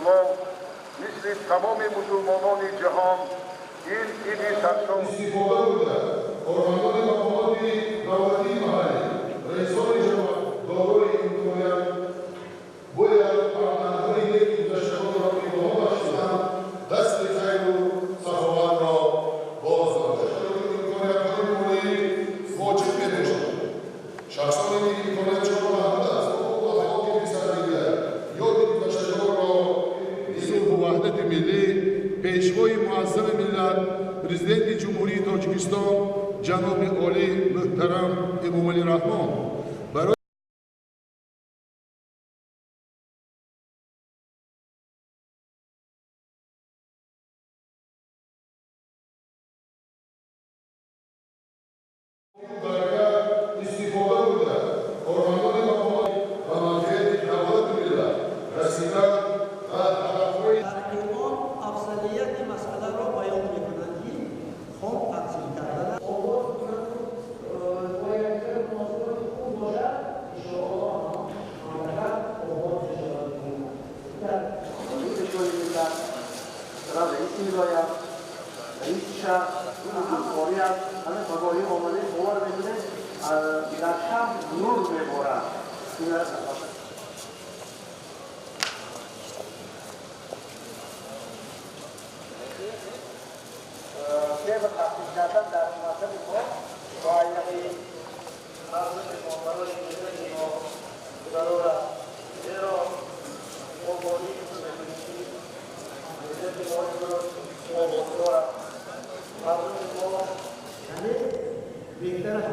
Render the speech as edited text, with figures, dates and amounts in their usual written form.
Истиқлол мисли тамоми мусулмонони ҷаҳон ин иди саршор истифода бурда, кормандони мақомоти давлатии маҳаллӣ, раисони ҷамоат дорои имконият бояд анъанаҳои неки гузаштагонро идома бахшида, дасти хайру саховатро боз намоянд. Имкониятҳои молӣ воҷиб мебошад. Шахсоне ки имкониятшон маҳдуд аст, ахлоқи писандида, ёди гузаштагонро сулҳу ваҳдати миллӣ, пешвои муаззами миллат, Президенти Ҷумҳурии Тоҷикистон ҷаноби олӣ муҳтарам Эмомалӣ Раҳмон барои Баракат истифода бурда, кормандони мақомот ба манфиати давлату миллат расидан ва ҳадафҳои Дар Эрон афзалияти масъаларо баён мекунанд, ки хок тақсим кардан Обод кунанд, бояд муносибати хуб бошад, иншоаллоҳ мамлакат обод мешавад. Пешвои миллат, раиси вилоят, раиси шаҳр, рӯзи аст. Ҳамин пагоҳӣ омадем, бовар мекунем, дар шаҳр нур меборад. Февр тақсим кардан дар ватани мо муайяни мардуми мо, барои миллати мо зарур аст, зеро мо бо ин мекунем, ки миллати мо имрӯз ободкор аст, мардуми мо Яъне беҳтараш